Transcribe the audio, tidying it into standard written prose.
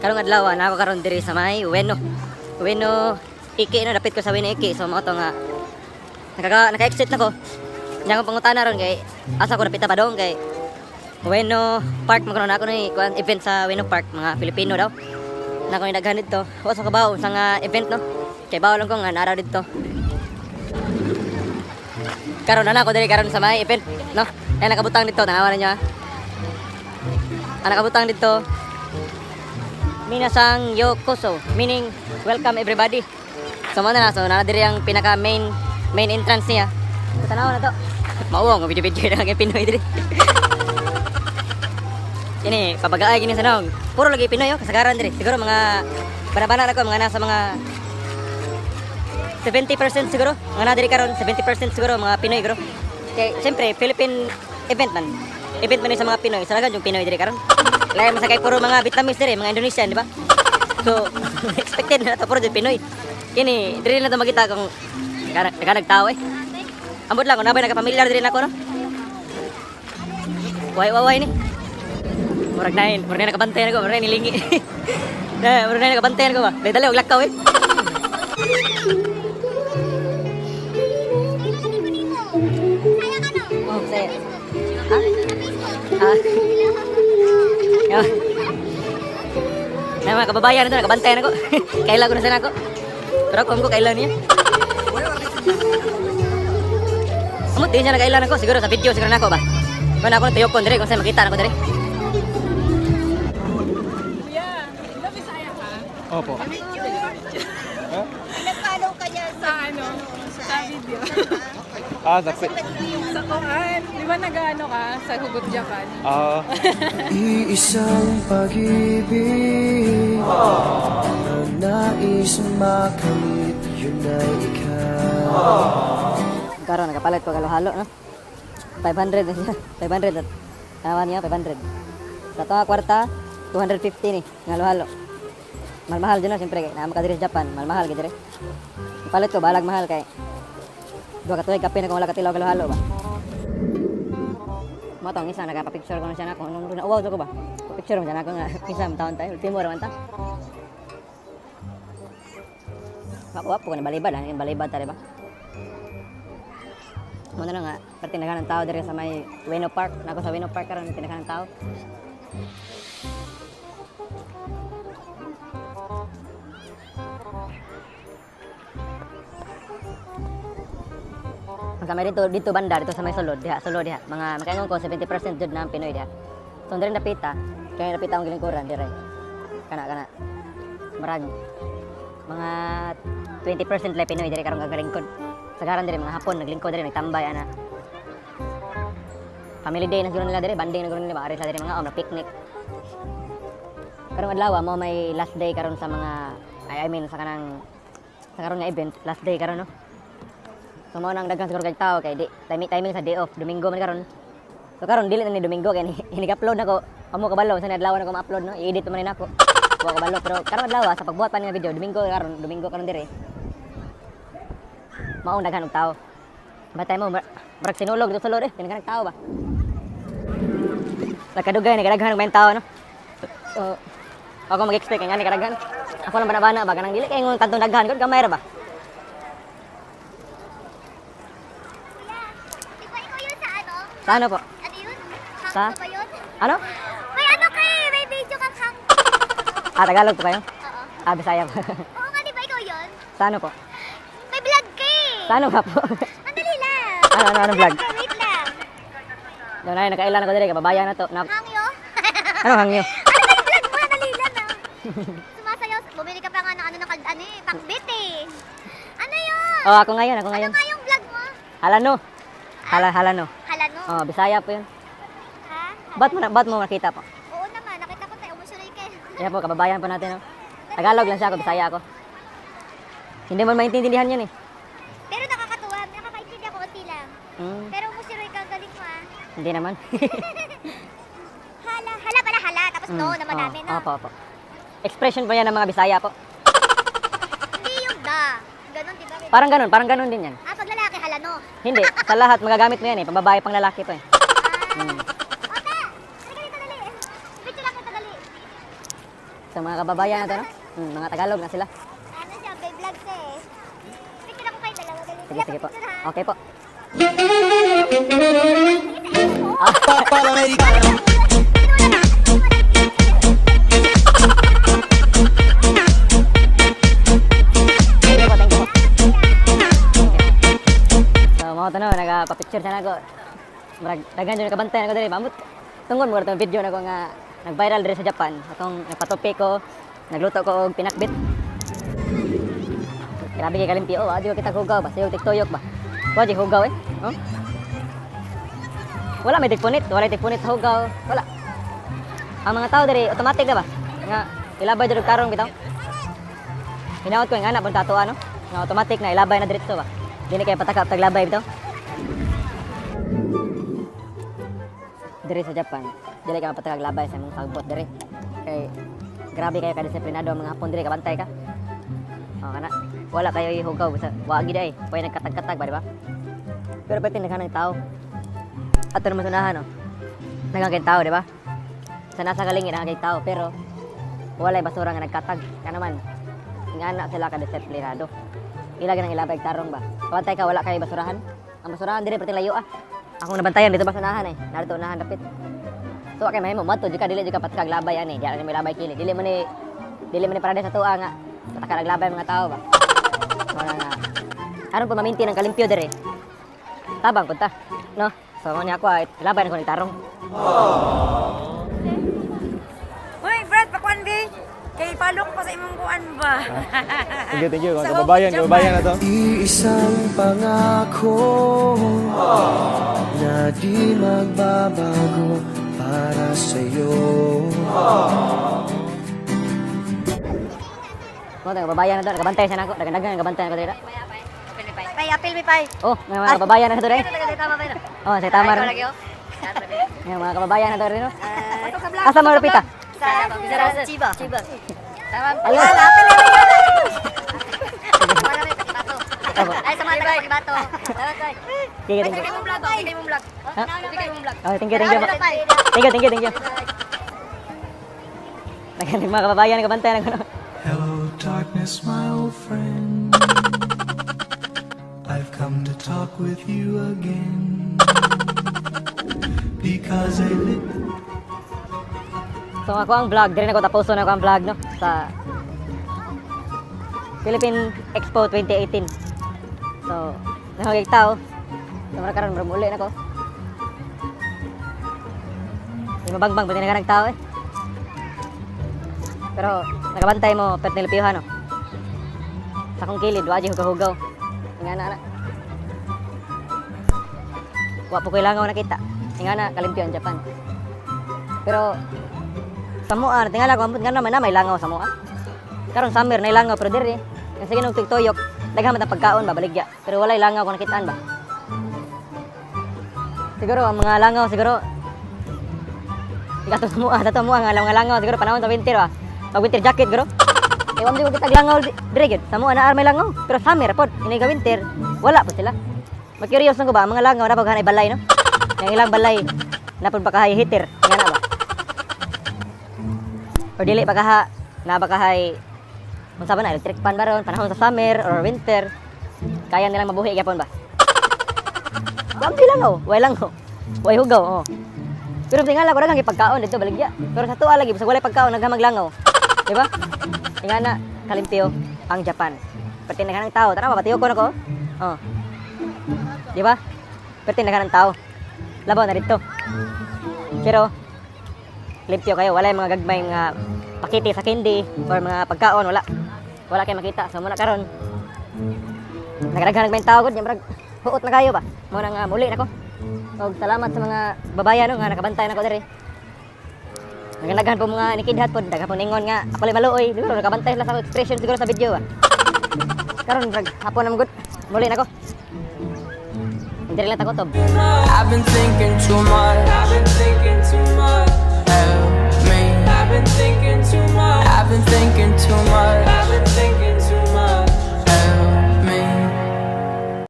Karong adlaw na ako karon diri sa may Ueno. Ueno Iki, no, dapit ko sa Ueno Iki. So mao to nga naka-exit na ko. Nya akong pangutana ron kay asa ko dapita pa dong kay Ueno Park man kuno na ako ni kuan event sa Ueno Park, mga Filipino daw. Na ko daghan didto. Wa sa kabaw sa nga event, no. Kay bawol lang ko nga naraw didto. Karon na ako diri karon sa may event, no. Ay nakabutang dito, tanawan ninyo ha. Ang nakabutang dito, "Minasang yokoso," meaning welcome everybody. So mo na, so na diri ang pinaka main main entrance niya. So tanawan na to. Mauwong video-video na ang Pinoy diri. Kini pabagaay kini sa naong. Puro lagi Pinoy oh, kasagaran diri. Siguro mga bana-bana na ko, mga nasa mga 70% siguro. Mga na diri karon 70% siguro mga Pinoy gro. Kay siyempre Philippine event man. Event man ni sa mga Pinoy. Sa yung Pinoy diri karon. Lahi man sa kay puro mga Vietnamese diri, mga Indonesian, di ba? So expected na to puro jud Pinoy. Kini diri na to makita kung nagkanag tao eh. Ambot lang kung nabay nagkapamilyar diri nako, no. Way way ni. Murag na nakabantay na ko, murag na nilingi. Na, murag na nakabantay na ko ba. Dali dali og lakaw eh. Oh, saya. Ha? Ah. Yeah. Na mga kababayan na to, nakabantay na ko. Kaila ko na sana ako. Pero ako ko kaila niya. Amot di niya nagkailan ako, siguro sa video siguro nako ba. Kung ako tuyok ko dire kung sa makita na ko dire. Kuya, di ba Bisaya ka? Opo. Nag-follow ka niya sa Sa ano? Sa video. Ah, sa Sa Koan. Di ba nag-ano ka? Sa Hugot Japan. Ah, Iisang pag-ibig ang nais makamit, yun ay ikaw. Karon nakapalit ko halo-halo, no. 500 na siya. 500 at tanawan niya 500. Sa ito nga kwarta 250 ni nga halo-halo. Mahal-mahal dyan, no, siyempre kay naa ka diri sa Japan, mahal-mahal gid diri. Palit ko balag mahal kay duha ka tuig kape na kung wala ka tilaw halo-halo ba. Mo tong isa nagpa-picture ko na siya nako nung nauwaw ko ba. Picture mo siya nako nga isa taon tayo ultimo ra man ta. Makuha po ko na balibad, ah, yung balibad ta, di ba? Mo na lang nga, perti naghanan tao diri sa may Ueno Park. Nako sa Ueno Park karon tinaghanan tao. Ang sa may dito dito banda dito sa may sulod diha, sulod diha. Mga makaingon ko 70% jud na ang Pinoy diha. So diri napita, kaya napita ang gilingkuran dire. Kana kana. Marag mga 20% lang Pinoy diri karon gagalingkod. Sagaran diri mga Hapon naglingkod diri, nagtambay ana. Family day na siguro nila diri, banding na siguro nila, maaari sila diri mga om na picnic. Karong adlaw mo may last day karon sa mga I mean sa kanang sa karon nga event, last day karon, no. So mao nang daghan siguro kay tao kay di timing timing sa day off, Domingo man karon. So karon dili na ni Domingo kay ni upload nako. Amo kabalo sa adlaw na ko ma-upload, no. I-edit man ni nako. Wa kabalo pero karon adlaw sa pagbuhat pa ni nga video, Domingo karon dire. Maong daghan og tao. Batay mo murag sinulog dito sa sulod eh, daghan tao ba. Nakadugay nagdaghan og may tao, no. So, ako mag-expect kay ngani kadaghan. Ako lang bana-bana ba kanang dili kay ngon tantong daghan gud, gamay ra ba. Kuya, di ba ikaw yun sa ano? Sa ano po? Ano yun? Sa? Hang ba yun? Ano? May ano ka eh, may video kang hang. Ah, Tagalog po kayo? Oo. Ah, Bisaya po. Oo nga, di ba ikaw yun? Sa ano po? May vlog ka eh. Sa ano nga po? Andali lang. Ano, ano, ano vlog? Wait lang. Doon ay nakailan ako diri, kababayan na to. Na, Hangyo? ano hangyo? Ano ba yung vlog mo? Andali lang ah. Sumasayaw. Bumili ka pa nga ng ano, ng, ano eh, pakbit eh. Ano yun? Oh, ako ngayon, ako ngayon. Ano nga yung vlog mo? Halano. Hala halano. Halano? Oh, Bisaya po 'yun. Ha? Ba't mo nakita po? Oo naman, nakita ko tayo. Umusunod ka eh. Kaya po, kababayan po natin, no. Tagalog lang siya ako, Bisaya ako. Hindi mo maintindihan 'yan eh. Pero nakakatuwa. Nakakaintindi ako konti lang. Pero umusiroy ka, ang galing mo ah. Hindi naman. Hala, hala pala hala. Tapos no na madami, Oh, no? opo, opo. Expression po 'yan ng mga Bisaya po. Hindi yung da. Ganon, di ba? Parang ganun din 'yan. Ah, pag lalaki, hala no. Hindi, sa lahat magagamit mo 'yan eh, pambabae pang lalaki po eh. Ah. Ota! Halika dito, dali. Picture lang kita, dali. Sa mga kababayan na to, no? Mga Tagalog na sila. Ano siya, may vlog siya eh. Picture ako kayo dalawa. Dali. Sige, sige po. Picture, ha? Okay po. Thank you po, thank you po. So, mga to no, nagpa-picture sana ako. Murag daghan jud nakabantay nako diri, mamut. Tungod mo itong video nako nga nag-viral diri sa Japan. Atong nagpatupi ko, nagluto ko og pinakbit. Grabe kay kalimpyo, oh, di ko kita hugaw ba? Sayog tiktuyok ba? Wa di hugaw eh. Oh? Wala may tigpunit, wala tigpunit sa hugaw, wala. Ang mga tao diri automatic na ba? Nga ilabay jud og tarong bitaw. Hinaot ko yung anak punta ato ano? Nga automatic na ilabay na diretso ba? Dili kay patakap taglabay bitaw. Diri sa Japan, dili ka mapatakag labay sa imong sagbot diri. Kay grabe kayo kadisiplinado ang mga Hapon diri, kabantay ka. Oh, kana. Wala kayo ihugaw basta wa gid ay, way nagkatag-katag ba, di ba? Pero pwede naghanang tao. Ato naman sunahan, no? Nagkakay tao, di ba? Sa nasa kalingin, nagkakay tao, pero walay basura nga nagkatag. Kaya naman, ingana sila ka disiplinado. Ila ganang ilabay tarong ba? Kabantay ka, wala kayo basurahan. Ang basurahan dire perti layo ah. Akong nabantayan dito basurahan eh. Narito unahan dapit. So kay mahimo madto jud ka, dili jud ka patakag labay ani. Di ra may labay kili. Dili man ni parade sa tuwa nga patakag labay mga tao ba. Wala nga. Aron po maminti ng kalimpyo dire. Tabang punta. No? So mo niya ako ay labay na ko ni tarong. Uy, Brad, pakuan be. Kay follow ko pa sa imong kuan ba. Thank you, thank you. Mga kababayan, kababayan na to. Iisang pangako na di magbabago para sa'yo. Mo tayo kababayan na to, nakabantay siya nako, daghan-daghan nakabantay nako dire. Pay, apil mi pay. Oh, may mga kababayan na to dire. Tama ba yun? Oh, sa tama rin. May mga kababayan na to rin. No? Asa mo Lupita? Sa Chiba. Chiba. Ayun. Ay, sa mga taga-Pakibato. Sige, thank you. Mong vlog, okay mong vlog. Ha? Oh, thank you, thank you. Thank you, thank you, thank you. Nagandang mga kababayan, nakabantay na ko. No? Hello darkness, my old friend. I've come to talk with you again. Because a little So ako ang vlog, dire na ko tapuson ako ang vlog no sa Philippine Expo 2018. So, nahogig tao. So, mura karon mura muli na ko. Di mabangbang pati naghanag tao eh. Pero nakabantay mo pet nilipiyuhan no. Sa akong kilid, wa hugaw-hugaw. Nga na na. Wa po ko'y langaw nakita. Nga na kalimpyo ang Japan. Pero sa mua, tingala ko ambot nga naman na may langaw sa mua. Karon summer na langaw pero diri ang sige nung tuyok, daghan man ang pagkaon ba baligya. Pero walay langaw kung nakitaan ba. Siguro ang mga langaw siguro Ikato sa mua, tato mua nga mga langaw siguro panahon sa winter ba. Pag winter jacket guro. Eh wam di ko kitag langaw dire gyud. Sa mua na may langaw, pero summer pod ini ka winter, wala po sila. Makurious lang ko ba ang mga langaw na paghanay balay no? Yang ilang balay na pud bakahay heater, nga na ba? Or dili ba kaha na ba kahay unsa ba na electric fan ba ron panahon sa summer or winter kaya nilang mabuhi gyapon ba? Gampi lang oh, way lang oh. Way hugaw oh. Pero tingala ko daghang pagkaon dito baligya. Pero sa tuwa lagi bisag walay pagkaon daghang maglangaw. Di ba? Ingana kalimpyo ang Japan. Perti naghanang tao, tara mapatiyo ko nako. Oh. Di ba? Perti naghanang tao. Labaw na dito. Pero limpyo kayo, wala yung mga gagmay nga pakiti sa candy or mga pagkaon, wala. Wala kayo makita. So muna karon. Nagdaghan may tao gud, murag huot na kayo ba. Mo na nga muli nako. Og salamat sa mga babayan no nga nakabantay nako diri. Nagdaghan po mga nikidhat po, daghan po ningon nga ako lay maluoy, siguro nakabantay sila sa akong expression siguro sa video ba. Karon murag hapon na gud. Muli nako. Diri lang ta kutob. I've been thinking too much. I've been thinking too much. Help me. I've been thinking too much. I've been thinking too much. I've been thinking